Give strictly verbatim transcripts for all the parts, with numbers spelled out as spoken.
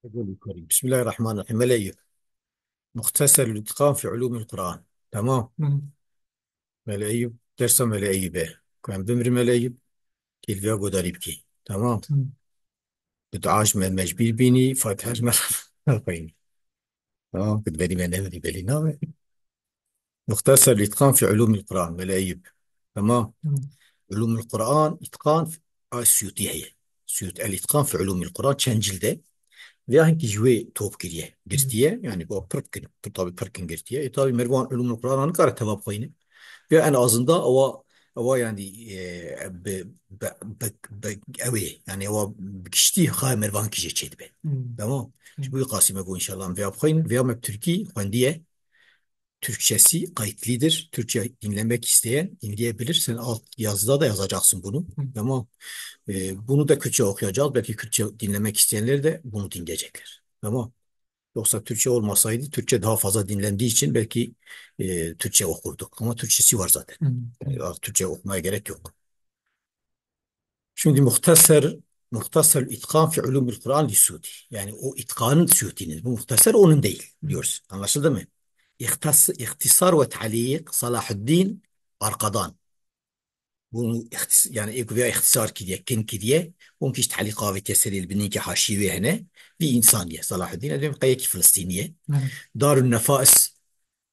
Bismillahirrahmanirrahim. Mele Eyüp. Muxteser Litqan fi Ulumil Quran. Tamam. Hı. Mele Eyüp, dersa Mele Eyüp e. Ku em bimrin Mele Eyüp, kêlviya godarî bikî. Tamam. Hı. Bi dua ji me mecbîr bînî, Fatiha ji me xwînî. Tamam, ku berî me nemirî belî nabe. Muxteser Litqan fi Ulumil Quran, Mele Eyüp. Tamam. Hı. Ulumil Quran, Itqan a Suyutî heye. Suyut, El Itqan fi Ulumil Quran çend cild e. Vêya hinkî ji wê top kiriye, girtiye. Yani bu pir kin, pir, tabi pir kin girtiye. E, tabi mervan Ulumil Quran nikare teva bixwîne. Vêya en azında ewa, ewa yani, e, bi, bi, bi, bi, ew ê, yani ewa bi giştî xwe mervan kî jê çêdibe. Hı. Tamam. Hı. Ji bo wî qasî me got, înşallah, em vêya bixwînin. Vêya me bi Tirkî xwendiye. Türkçesi kayıtlıdır. Türkçe dinlemek isteyen dinleyebilir. Sen alt yazıda da yazacaksın bunu. Hı. Tamam. E, bunu da Kürtçe okuyacağız. Belki Kürtçe dinlemek isteyenler de bunu dinleyecekler. Tamam. Yoksa Türkçe olmasaydı, Türkçe daha fazla dinlendiği için belki, e, Türkçe okurduk. Ama Türkçesi var zaten. Hı. Yani artık Türkçe okumaya gerek yok. Şimdi Muhtasar, Muhtasar İtkan fi Ulumul Kur'an li Suyuti. Yani o itkanın Suyuti'nin. Bu Muhtasar onun değil diyoruz. Anlaşıldı mı? İhtas-, İhtisar ve Ta'liq Salahuddin Arkadan. Bunu ihtis-, yani ê ku vêya îxtisar kiriye, kin kiriye, hûn kî ji tehlîqa vê keserê li binî ki haşî wê hene, vî însan ye, Salahuddin, ez dibêm qeyekî Filistînî ye. Evet. Darun Nefais,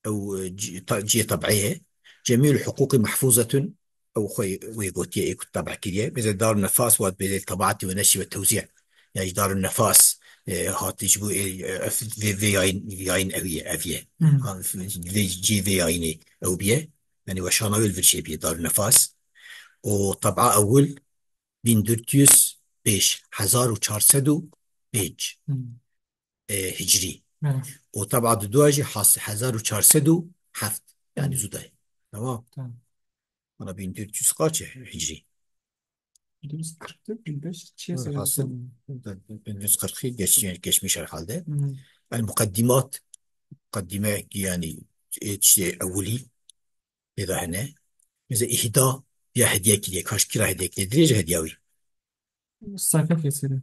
ew, e, ci-, ta-, cihê teb'ê ye. Cemîul Huquqî Mehfuzetun, ew xwe wê gotiye, ê ku teb'a kiriye. Bêze Darun Nefas, wat bêze tebaatî we neşî we tewzî. Yani ji Darun Nefas, e, hatî ji bo ê, e, ev, vê, vê yayın, yayın ev ye, ev ye. Hmm. Ha, vê, cihê vê yayınê ew biye. Yani weşana wê li vir çêbî Darun Nefas. O teb'a ewil bin dört yüz beş, hezar û çar sed û pênc, Hmm. e, hicrî. Evet. O teb'a dudua jî has-, hezar û çar sed û heft. Yani Hmm. zû de. Tamam. Tamam. Ana bin dört yüz kaç e hicrî? Bin dört yüz kırk dört, bin beş, çiye Hasıl, sanırım. bin dört yüz kırkı geç-, geçmiş herhalde. Hmm. El Mukaddimat, mukaddime yani, e, işte, ewili, pê de hene. Mesela ihda ya hediye kiriye, kaş kira hediye kiriye, dirêj hediya wî. Sayfa keseri.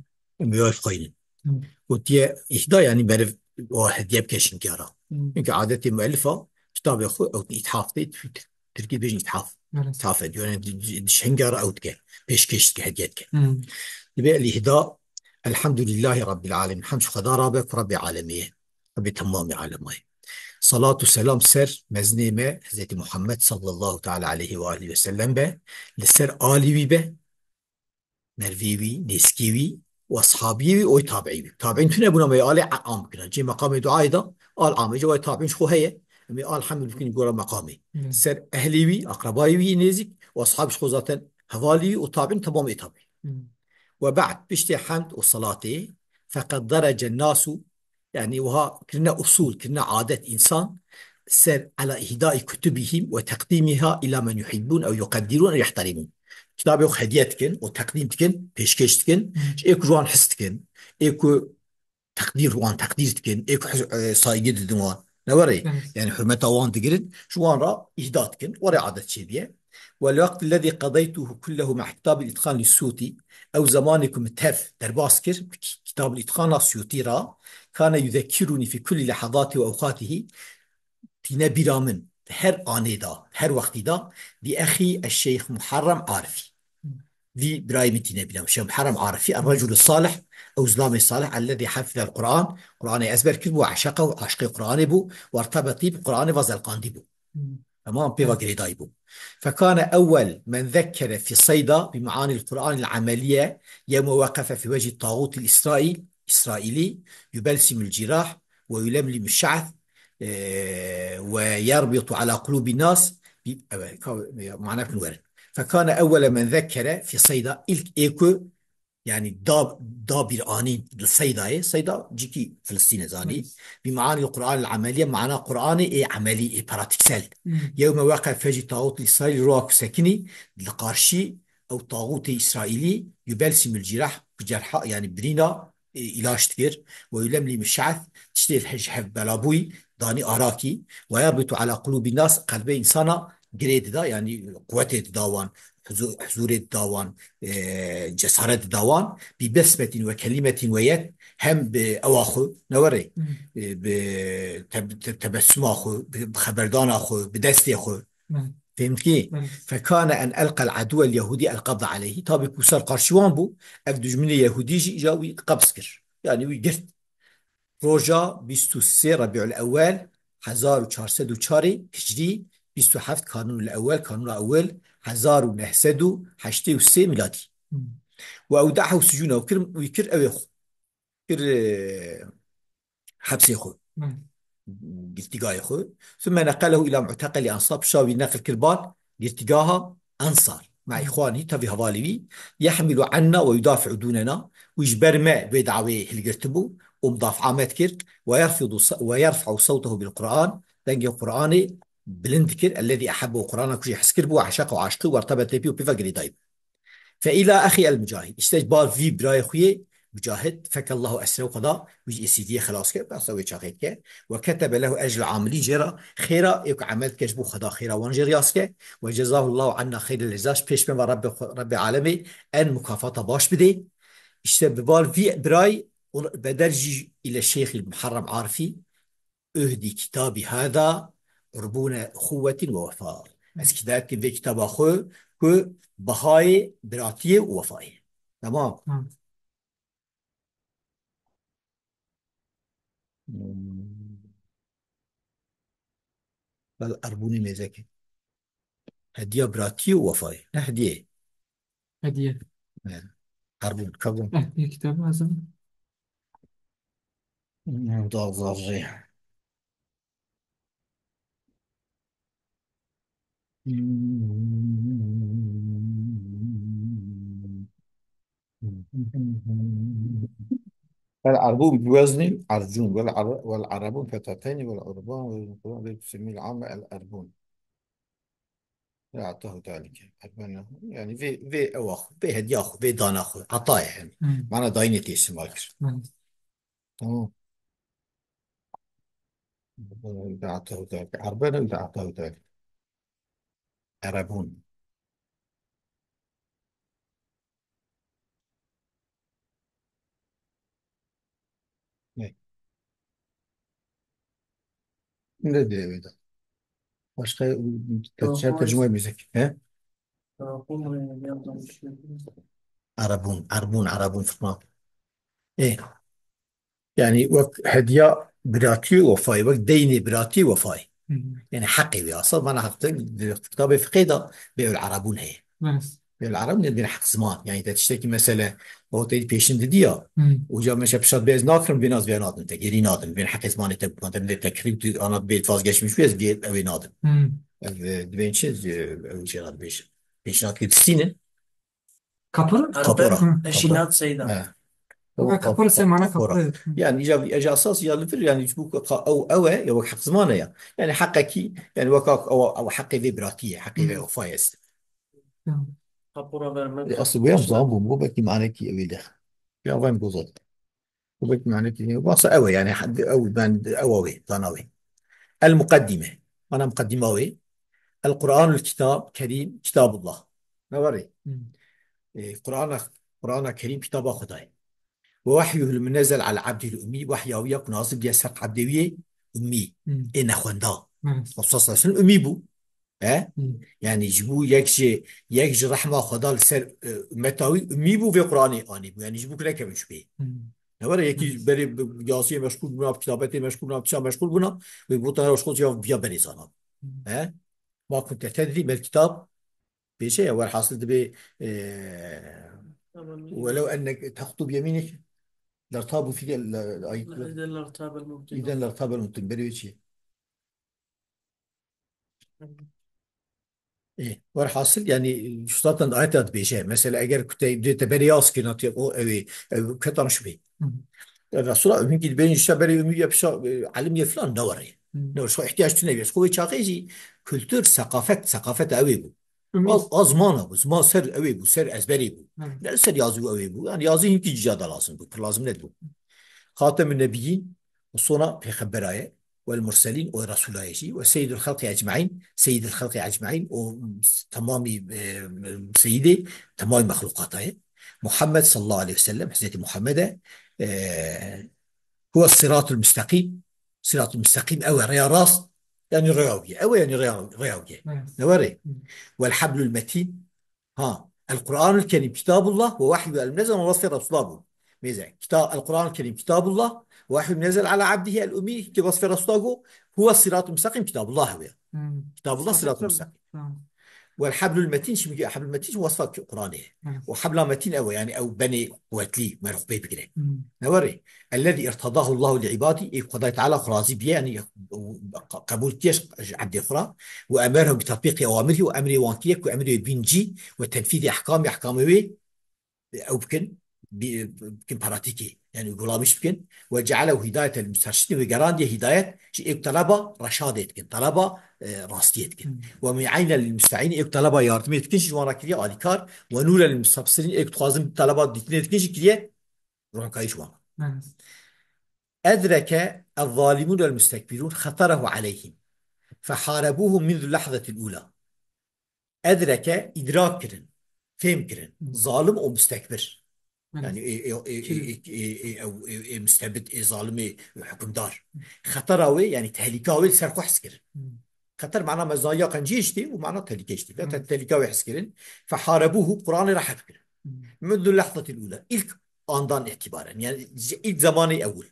Em ê xwînin. Hı. Gotiye ihda yani meriv o hediye bike şinkara. Hı. Çünkü adetê müellifa kitabê xwe ew îthaf de, Tirkî dibêjin îthaf. Evet. Îthaf ediyor. Yani di-, di-, di-, şinkara ew dike. Pêşkêş dike, hediye dike. Hı. Dibe el ihda, Elhamdülillahi Rabbil Alemin. Hamd ji Xweda re be ku Rabbê alemê ye. Rabbê temamê alema ye. Salat û selam ser mezinê me Hezretî Muhammed sallallahu teala aleyhi ve alihi ve sellem be. Li ser alî wî be. Mervê wî, nêzikê wî û eshabiyê wî û tabîî wî. Tabîîn tune bûna me alê a-, am bikine. Cê meqamê duayê de al amê, cê wayê tabîîn ji xwe heye. Em ê al hemd bikin gora meqamê. Hmm. Ser ehlê wî, akrabayê wî nêzik û eshabî ji xwe zaten hevalî wî û tabîîn temamê tabîî. Hmm. Ve ba'd, piştê hemd û salatê, feqed derece nasu, yani wiha kirine usul, kirine adet însan, ser ala ihdai kutubihim ve teqdimiha ila men yuhibbun ew yuqeddirun ew yahterimun. Kitabê xwe hediye dikin û teqdîm dikin, pêşkêş dikin, Hmm. ji ê ku ji wan his dikin, ê ku teqdîr wan teqdîr dikin, ê ku his-, e, saygî didin wan. Ne were? Evet. Yani hurmeta wan digirin, ji wan re îhda dikin, were adet çêbiye. Ve lewqt lezî qedeytuhu kullehu ma kitabî îtqan li Sûtî, ew zemanê ku min tev derbas kir, bi ki-, kitab îtqana Sûtî re, kane yuzekirûnî fî kulli lehezatî ve ewqatîhî, tîne bîra min, her anê de, her wextî de, bi exî eşşeyx Muharrem Arifî. Vî birayê min tîne bîra min. Şêx Muharrem Arifî, er-reculu salih, ew zilamê salih, ellezî hafizel Quran, Quranê ezber kir bû, eşeqe û aşiqê Quranê bû, wertebetî bi Quranê ve zelqandî bû. Hmm. Tamam, pê ve girêdayî bû. Fekane ewwel men zekkere fî Seyda bi meanil Quranil ameliye yewme weqefe fî wecî tağutil İsrail, İsraili, yubelsimul cirah ve yulemlimu şa'th, e, ve yerbitu ala qulubi nas, bi-, evet, ka-, ya, mana kun werin. Fekane ewwele men zekkere fî Seyda, ilk ê ku, yani da, da bir anîn li Seydayê, Seyda cîkî Filistîn e zanî. Evet. Bi meanil Quranil ameliye, mana Quranê ê emelî, ê pratiksel. Hmm. Yewme weqefe fecî tağut li Seyl, roa ku sekinî, li qarşî ew tağutê İsrailî, yubelsimul cirah, bi cerha, yani birîna, e, îlaç dikir, ve yulemlimu şa'th, tiştê li hej-, hev belabûyî, danî arakî, ve yerbitu ala qulubi nas, qelbê însana girê dida, yanî quwetê dida wan, huzû-, huzûrê dida wan, e, cesaret dida wan, bi besmetîn ve kelîmetîn ve yet, hem bi ewa xwe, ne werê, Hmm. e, bi te-, te-, tebessuma xwe, bi, bi xeberdana xwe, bi destê xwe. Hmm. Fehmtî? Hmm. Fekane en elqel aduwel yehûdî el qabda aleyhî. Tabî ku ser qarşî wan bû, ev dijminê yehûdî jî îja wî qebz kir. Yanî wî girt. Roja bîst û sê Rebîul Ewwel hezar û çar sed û çar Hicriyî, bîst û heft Kanûnul Ewwel, Kanûna Ewwel, hezar û neh sed û heştê û sê Miladî. Hmm. Ve ewde'ehu sicûnehu, kir, wî kir ewê xwe. Kir, e, hepsê xwe. Hmm. Girtîgayê xwe. Sümme neqelehu ila mu'teqelî Ensar, pişa wî neqil kir bal girtîgaha Ensar. Ma'a Hmm. îxwanî, tevî hevalî wî. Yehmilu anna ve yudafi'u dûnena. Wî ji ber me vê dawê hilgirtibû û mudafaa me dikir. Ve yerfidu se-, ve yerfa'u sewtehu bil Qur'an. Dengê Qur'anê bilind dikir. Ellezî ehebbe, Qur'ana ku jê hez kir bû, eşeq û aşiqî, wertebe tepî û pê ve girêdayî bû. Fe îla exî el Mucahid. Îşte ji bar vî birayê xwe yê Mucahid, fekellahu esrehu, Xweda wî ji êsîrtiyê xelas kir, behsa wê çaxê dike. Ve ketebe lehu ecrel amilîn, jê re xêra ê ku emel dike ji bo Xweda xêra wan jê riyaz ke. Ve cezahullahu anna xeyrel ceza, ji pêş me ve Rabbê xwe, Rabbê alemê en mukafata baş bidê. Îşte bi bar vî birayê, û beder jî île Şeyxî Muharrem Arifî, Uhdî kitabî hada qurbûne uxuwetin ve wefa. Ez kî dayetkim vê kitaba xwe ku bihayê biratiyê û wefayê. Tamam. Hı. Hmm. Bel erbûnî mêzekê. Hediya biratiyê û wefayê. Ne hediyê. Hediye. He. Erbûn, kabûn. Eh, bir kitabı hazır. Navdal Zarrê. والعربون بوزن عرجون، والعر-، والعربون فتاتين، والعربان، والعربان، تسمي العامة الأربون. Ve atahu zalike. Erbena. Yani vê, vê ewa xwe, vê hediya xwe, vê dana xwe. Ata ye yani. Hmm. Mana dayînê tê îstimal kir. Hmm. Tamam. Ve atahu zalike. Erbena ve atahu zalike. Erebûn. Ne? Ne diye öyle? Başka, Tamam, tercüme, tamam. Tercüme müzik. He? Tamam, tamam, yanlış yapıyorsun. Erebûn, erbûn, erebûn fitna. E. Yani wek hediya biratî û wefayê, wek deynê biratî û wefayê. Hı hı. Yani heqê wê asıl, bana hak kitabê fiqhê de bê'ul erebûn heye. Evet. Bê'ul erebûn yani bir heq ziman. Yani te tiştekî mesele, o te pêşin didî ya. Hı. Uca meşe pişat bêz nakirim, bênaz vê nadim, te geri nadim. Bên heqê zimanê te bikandin, te kirî tu anat bêt vazgeçmiş bêz, bê ew ê nadim. Hı. Ev, e, dibên çi, e, ew şey nadim bêj. Pêşnat ki distînin. Kapora? Kapora. Eşînat Seyda. He. Kapora, kapora, semana kapora. Kapora. Yani îca, îca esas ya li vir, yani ji bo ka-, ew, ew e, ya wek heq zimane ya. Yani heqekî, yani weka ew, ew heqê vê biratî ye, heqê vê wefayê est. Tamam. Kapora vermek. E, asıl bu ya zan bu, bu belki manekî ew de. Ya ben gozat. Bu belki manekî ne? Wasa ew e, yani ew ben ew wê, zana wê. El mukaddime. Mana mukaddima wê. El Kur'anul Kitab Kerim Kitabullah. Ne var? Hmm. E, Kur'ana, Kur'ana Kerim kitaba Xwedayê. Ve wahyuhul munezzel al abdil ummi, wahya wî ya ku nazil bûye ser abdê wî yê ummi, Hmm. ê nexwenda. Hmm. Resulullah sallallahu aleyhi ve sellem ummi bû. He? Hmm. Yani ji bo yek ji, yek ji rehma Xweda li ser, e, ummeta wî ummi bû vê Kur'anê anî bû. Yani ji bo ku nekevin şubê. Hmm. Ne were yekî Hmm. berê bi yaziyê meşgul bûna, bi kitabetê meşgul bûna, bi çi meşgul bûna, wê bo tane xwe ya, ya berê zana. Hmm. He? Ma kunte tedrî mel kitab, Pêşe ya, werhasil dibê, e, Tamam. Welev ennek textu bi yeminik, lertabu fî, le-, ay, Îden lertabel mubtilun. Îden lertabel mubtilun. Berê wê çi? Ê, werhasil, yani, zaten ayet dibêje. Mesela, eger ku te, te berê yaz kir, natiye, o, ew ê, ew ketan şubê. Hı hı. E, Resulullah, hinkî dibêjin, işte, berê ümî ya pişa, e, elim ye filan, ne were. Hı. Ne were, şu ihtiyaç tune, şu wê çaxê jî, kültür, sekafet, sekafet ew ê bû. Ümî. Az, az zimana bû, ziman ser ew ê bû, ser ezberê bû. Hı. Ne ser yazî ew ê bû. Yani yazî hinkî cî da lazim bû, pir lazim nedibû. Xatemün Nebiyyin, sona pêxembera ye. والمرسلين, û Resûlayê jî, وسيد الخلق أجمعين, سيد الخلق أجمعين, û temamî, e, seyîdê temamî mexlûqata ye. Muhammed sallallahu aleyhi ve sellem, Hezretî Muhammed e, e, هو الصراط المستقيم, siratul musteqîm, ew e rêya rast, yani rêya wî ye. Ew e yani rêya, rêya wî ye. Evet. Ne were? Hı. والحبل المتين, ha, القرآن الكريم كتاب الله ووحيه المنزل ووصف رسول الله bû. Mêze, kita-, القرآن الكريم كتاب الله ووحيه المنزل على عبده الأمي, ki wasfê Resulullah go, هو الصراط المستقيم كتاب الله هو. Hı. Kitabullah, siratul musteqîm. Tamam. والحبل المتين, şimdi ki hablul metin, şimdi wasfa Kur'an'ı. Hı. O habla metin ew, yani ew benê kuvvetli, merhubê bigire. Hı. Ne were? الذي ارتضاه الله لعباده, ê Xwedayê Teala xwe razî biye, yani, û qebûl kiriye ji ebdê xwe re, وأمرهم بتطبيق أوامره, û emrê wan kiriye ku emrê wê bîn cî, وتنفيذ أحكامه, ehkamê wê ew bikin, bî-, bikin pratîkê, yani uygulamış bikin. وجعله هداية للمسترشدين, wê gerandiye hidayet ji ê ku teleba reşadê dikin, teleba, e, rastiyê dikin. Hmm. ومعينا للمستعينين, ê ku teleba yardimê dikin jî ji wan re kiriye alîkar. ونورا للمستبصرين, ê ku dixwazin teleba dîtinê dikin jî kiriye ronkayî ji wan. Evet. أدرك الظالمون والمستكبرون خطره عليهم فحاربوهم منذ اللحظة الأولى. Edreke, îdrak kirin, fêm kirin. Hı. Zalim û mustekbir. Evet. Yani, ê, ê, ê, ê, Kim? ê, ê, ê, ew, ê, ê, mustebid, ê, zalim, ê, hukimdar. Xetera wê, yani tehlika wê li ser xwe his kirin. Hı. Xeter mana mezaya qenciyê işte û mana tehlike işte. Hı. Zaten tehlika wê his kirin. Feharebuhu, Qur'anê re herb kirin. Hı. Mundu lehzatil ula. İlk andan itibaren. Yani, ilk zamanı evvel.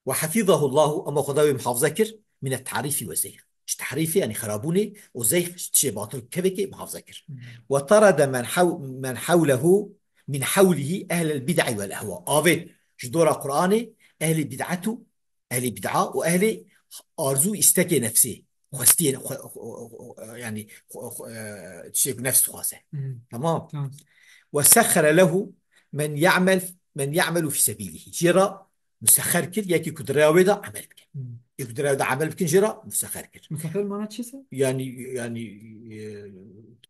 وحفظه الله, ama Xweda wê muhafaza kir, من التحريف والزيغ. Ji tehrîfê, yani xerabûnê û zeyx, ji tişê batil kevekê muhafaza kir. Hmm. وطرد من حو-، من حوله، من حوله أهل البدع والأهواء. Avêt ji dora Qur'anê ehlê bid'et û, ehlê bid'a û ehlê arzû, îstekê nefsê, xwestiyê, xwe-, xwe-, xwe-, yani xwe-, xwe-, e, tiştê ku nefs dixwaze. Hmm. Tamam. Tamam. وسخر له من يعمل، من يعمل في سبيله. Jê re musexer kir, yekî ku di rêya wê de emel bikin. Hmm. Yekî ku di rêya wê de emel bikin, jê re musexer kir. Musexer mana çi se? Yani, yani, e,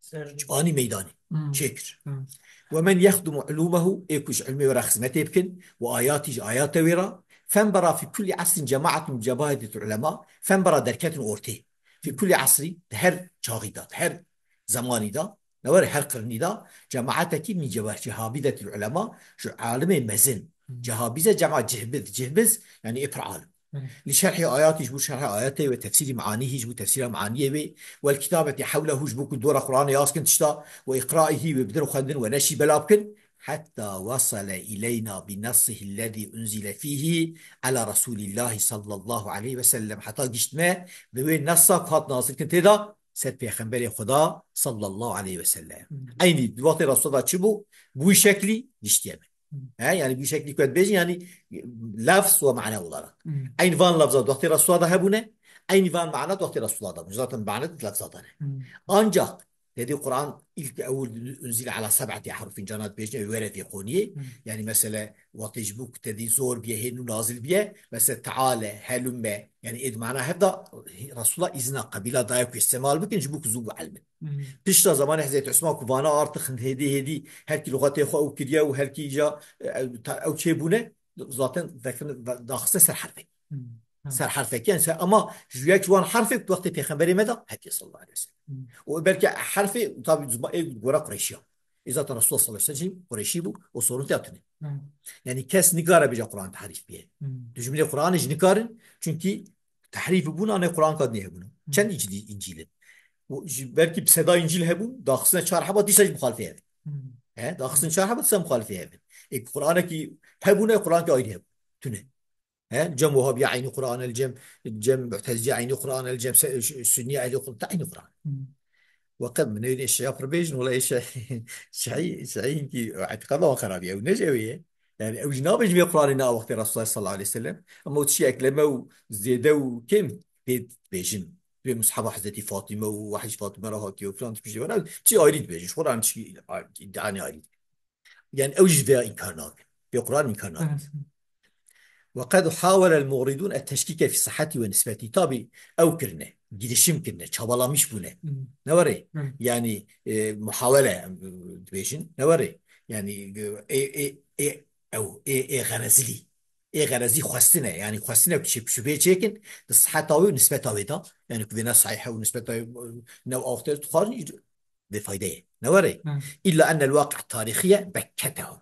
Ser- anî meydanê. Hmm. Çêkir. Hmm. ومن يخدم علومه, ê ku ji ilmê wê re xizmetê bikin, وآياته, ji ayate wê re, فانبرى في كل عصر جماعة من جبابرة العلماء, فانبرى, derketin ortê. في كل عصر, di her çaxî de, di her zemanî de, ne were her qirnî de, cemaetekî min cewa-, cehabîdetil ulema, ji alimê mezin. Hmm. Cehabîze cema cihbiz, cihbiz, yani ê pir alim. Hmm. Li şerhê ayatî, ji bo şerhê ayetê ve tefsîrî meanî, ji bo tefsîra meaniyê wê, wel kitabetî hewlehu, ji bo ku dora Qur'anê yaz kin tişta, ve iqraihî, ve bidin xwendin, ve neşî bela bikin, heta wasale ileyna bi nessihi lezî unzile fîhî ala Resulîllahî sallallahu aleyhi ve sellem. Heta giştime bi wê nessa ku hat nazil kin tê de, ser Pêxemberê Xweda sallallahu aleyhi ve sellem. Hmm. Eynî di wextê Resûla de çi bû? Bi wî şeklî giştiye me. Hmm. He, yani bi wî şeklî ku ez dibêjin, yani lefz ve mane olarak. Hmm. Eynî van lefza di wextê Resûla de hebûne, eynî van mana di wextê Resûla de bûn. Zaten mane di lefza de ne. Hmm. Ancak tedî Quran ilk ewil unzile ala seb'eti ahrufin, cana dibêjin ew were vê xoniyê. Hmm. Yani mesela wextê ji bo ku tedî zor biye, hê nû nazil biye, mesela teale, helumme, yani ê di mana hev de Resûla îzna qebîla daye ku îstemal bikin, ji bo ku zû bielmin. Hmm. Pişta zamanê Hezretî Usman ku vana artixin hêdî hêdî, her kî luxetê xwe ew kiriye û her kî îca, e, ew, ta-, ew çêbûne, zaten vekirin, ve-, daxiste ser herfek. Hmm. Ha. Ser herfek, yani ser, ama ji yek ji wan herfek wextê Pêxemberê me de hetiye sallallahu aleyhi ve sellem. Hmm. Û belkî herfê, tabi zima-, ê gora Qureyşiya. Ê zaten Resulullah sallallahu aleyhi ve sellem Qureyşî bû, o sorun tê tune. Hmm. Yani kes nikare bêje Quran tehrîf biye. Hmm. Dijminê Quranê jî nikarin, çünkü tehrîf bûna ne Quran kadinê hebûna. Hmm. Çend İncil, İncil in? O ji, belkî bi seda İncil hebûn, daxistine çar heba dîsa jî muxalifê hev in. Hmm. He, daxistine çar heba dîsa muxalifê hev in. Ê Quranekî hebûne, Quranekî ayrî hebû. Tune. He, cem Wehhabiya eynî Quran el cem, cem Mu'teziliya eynî Quran el cem, se-, ş-, Sunniya eynî Quran, ta eynî Quran. Hmm. Ve qed min ê şeya pir bêjin, wela ê şe-, şeî, şeînkî îtîqada wan xerabî ye. Ew ne ji ew ye. Yani ew jî nabêjin vê Quranê ne a wextê Resulullah sallallahu aleyhi ve sellem. Ama o tiştî ekleme û zêde û kêm pê dibêjin. Vê musheba Hezretî Fatime û wehî ji Fatime re hatiye û filan tiştî were. Çi ayrî dibêjin. Ji xwe re em tiştî iddianê ayrî dibêjin. Yani ew jî vêya înkar nakin. Vê Quran înkar nakin. Evet. Ve qed hawelel mu'ridun et teşkike fi sihheti ve nisbeti. Tabi ew kirine, girişim kirine, çabalamiş bûne. Hmm. Ne were? Hmm. Yani, e, muhawele, e, dibêjin. Ne were? Yani, e, e, e, ew, e, e, xerezilî. Ê xerezî xwestine, yanî xwestine ku şi-, şubhê çêkin, di siheta wê û nisbeta wê de, yanî ku vêna sahîh e û nisbeta wê, e, new axtir dixwarin, bê fayde ye. Ne were? Hı. Îlla ennel waqi tarîxiye bekketehum.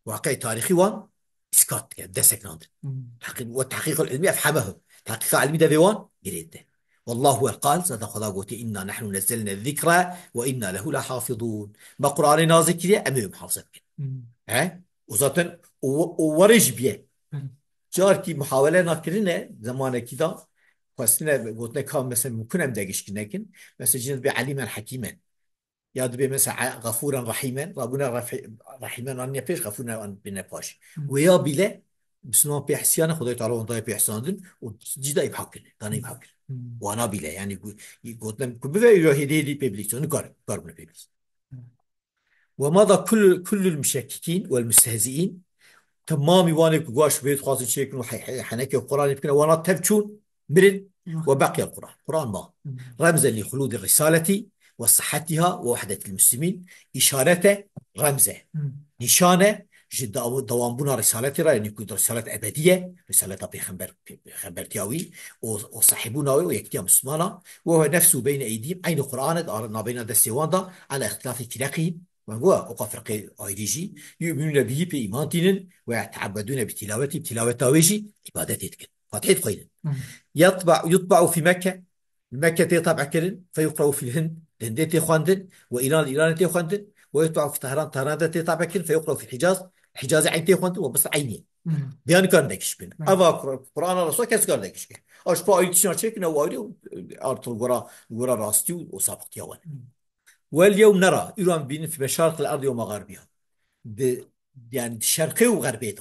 Waqi tarîxî wan îskat dike, deseknandin. Hı. Tahqiq, ve tahqiqul ilmî efhamehum. Tahqiqa ilmî de vê wan girêdine. Wallahu el qal, zaten Xweda gotiye, "Inna nahnu nezzelne zikra ve inna lehu lehafizun." Me Qur'anê nazil kiriye, em ê wê muhafaza bikin. Hı. He? O zaten o, o warê jî biye. Belê. Carkî muhawele nakirine, zemanekî da xwestine gotine ka mesela mumkin em degişkî nekin. Mesela cin dibê elîmen hekîmen. Ya dibê mesela gafûren rehîmen. Rabûne refi-, rehîmen anîne pêş, gafûren anîne paş. Hı. Wê ya bîle, Müslüman pê hesiyane, Xwedayê Teala wan dayê pê hesandin û cî da îbha kirine, dane îbha kirine. Hı. Wana bîle, yanî gu-, gotine ku bive, îro hêdî hêdî pê bilî, nikar, nikar bûne pê bilî. Hı. Ve mada kull-, kullul müşekkikîn vel müstehziîn, temamî wanê ku guaş vê dixwazin çêkin û he-, he-, henekê Qur'anê bikine, wana tev çûn, mirin, Hı. ve beqiyel Qur'an. Qur'an ma. Hı. Remzen li xulûdi risaleti ve sihhetiha ve wehdetil muslimîn, îşarete, remze. Hı. Nîşane, ji daw-, dewambûna risaletê re, yanî ku risalet ebedî ye, risaleta pêxember, pê-, pêxembertiya wî, û, û sahîbûna wê û yektiya Mislimana, ve huve nefsu beyne eydîhim, eynî Qur'an e, di nabeyna destê wan de, ala îxtilafî firaqî, wan go, oqa firqê ayrî jî, yu'minûne bihî, pê îman tînin, ve yete'ebbedûne bi tilawetî, bi tilaweta wê jî îbadetê dikin. Fatihê dixwînin. Hı. Yatba-, yutba'u fî Mekke, Li Mekke tê tab'kirin, feyuqra'u fil Hind, di Hindê tê xwendin, ve Îran, li Îranê tê xwendin, ve yutba'u fi Tehran, Tehran de tê tab'kirin, feyuqra'u fil Hicaz, Hicazê eyn tê xwendin, ve bes eynî ye. Hmm. Diya nikarin degiş bin. Hmm. Eva Qur-, Qur'ana Resul kes kar degiş ke. Aş pa ayrı tişna çekin, ew ayrı, artık gora, gora rastî û, û sapıktiya wan. Hmm. Vel yewm nera, îro em bînin fi meşariqil erdi ve mağaribiha. Di, yani di şerqê û xerbê de.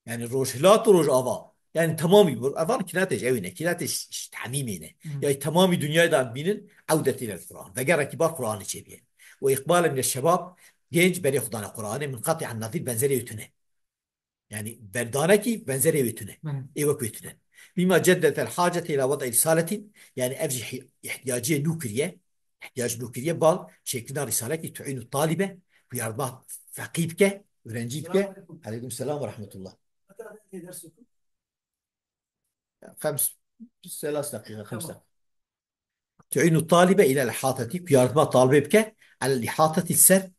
Yani rojhilat û rojava. Yani temamî, evan kinatê ji ewî ne, kinatê ji, ji temîmê ne. Hmm. Yani temamî dinyayê de em bînin, ewdetî lil Qur'an. Vegerekî bar Qur'anê çêbîye. Ve îqbale mine şebab, genç berê xwe dane Qur'anê, munqati'an nezîr, benzerê wê tune. Yani berdanekî benzerê wê tune. Hmm. Ê wek wê tune. Bîma ceddetel hacete ila wed'î risaletin, yani ev jî hi-, ihtiyaciyê nû kiriye. Îhtiyacê nû kiriye bal çêkirina rîsalekî tu'înu talibe, ku yardıma feqî bike, öğrenci bike. Selamun aleyküm. Aleyküm selam ve rahmetullah. Xems, selas deqîqe, xems deqîqe. Tamam. Tu'înu talibe ila ihateti, ku yardıma talibê bike, ala ihateti ser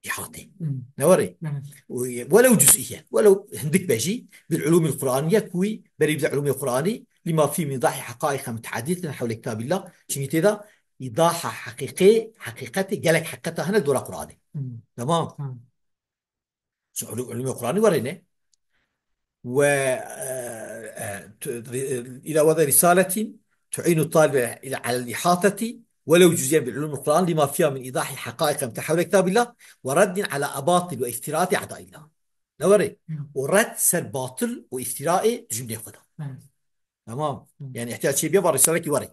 ihatê. Hmm. Ne were? Evet. Û, welew cüz'iye, welew hindik be jî, bil ulûmil Qur'aniye, ku wî berî bide ulûmê Qur'anî, lima fî min îdahî heqaîqe muteeddidetin hewle kitabillah, çünkü tê de îdaha heqîqê, heqîqetê, gelek heqîqeta hene dora Qur'anê. Hmm. Tamam. Hmm. Şu ulû-, ulûmê Qur'anî were ne? Ve, e, e, tu-, ri-, ila wede risaletin tu'înu talibe ila alel ihateti welew cüzyen bil ulûmil Qur'an lima fiha min îdahî heqaîqe mutehewle kitabillah ve reddin ala abatil ve iftirati a'daillah. Ne were? Hı. O red ser batil û îftiraê dijminê xwe de. Hı. Tamam. Hı. Yani ihtiyac çêbiye va risalekî were.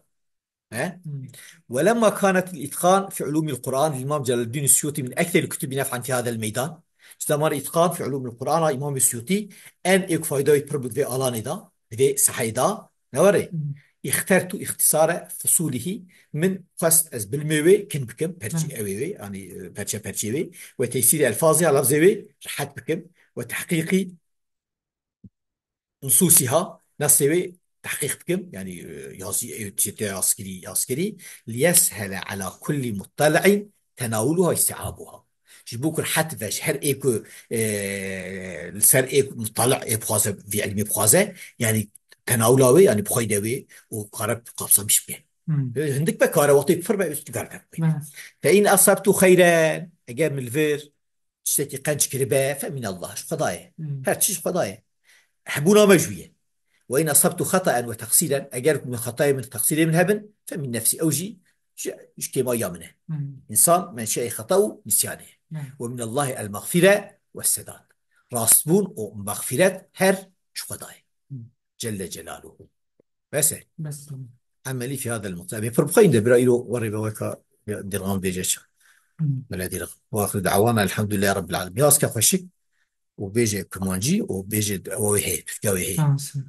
He? Hmm. Ve lemma kanet îtqan fi ulûmil Qur'an lil Îmam Celaleddîn Suyutî min ekserî kutubi nef'an fi hadel meydan. Ji demarê îtqan fi ulûmil Qur'an a Îmam Suyutî en êk fayda wê pir bi vê alanê da, bi vê sahayê da, ne were? Hmm. İxtertu îxtisare fusulihî, min xwest ez bilmê wê kin bikim, perçî Hmm. ewê wê, yani, e, perçe perçê wê, ve tesîrî elfazî ya lafzê wê rehet bikim, ve tehqîqî nusûsîha, nesê wê tehqîq bikim, yanî, e, yazî, e, çêtê askirî, askirî, liyeshele ala kullî muttali'in tenawuluha isti'abuha. Ji bo ku rehet ve ji her ê ku, e, li ser ê ku muttali' ê bixwaze, vî ilmî bixwaze, yanî tenawula wê, yanî bixweyde wê û kare kapsamiş bike. Hmm. E, hindik be kare wextê pir be, üst ver be. Evet. Fe in asabtu xeyren, eger min li vir tiştekî qenc kiribe, fe min Allah, ji Xwedayê. Hmm. Her tişt ji Xwedayê. Hebûna me ji wî ye. Ve in asabtu xataen ve teqsîren, eger ku min xetayê min, teqsîrê min hebin, fe min nefsî, ew jî ji, ji kêmaya min e. Hmm. Însan menşeê xeta û nisyanê ye. Hmm. Ve min Allahî el mexfîre ve sedad. Rastbûn û mexfîret her ji Xwedayê. Hmm. Celle Celaluhu. Bes e. Bes, tamam. Emelî fi hadel muqta. Bê pir bixweyîn de bira îro werê ve weka dirgan bêje çi. Hmm. Bela dirgan. Ve axiru da'wana elhamdülillahi rabbil alemin. Ya aske xweşik û bêje kurmancî û bêje ew wê heye, Tirkiya wê heye. Tamam, sağ ol.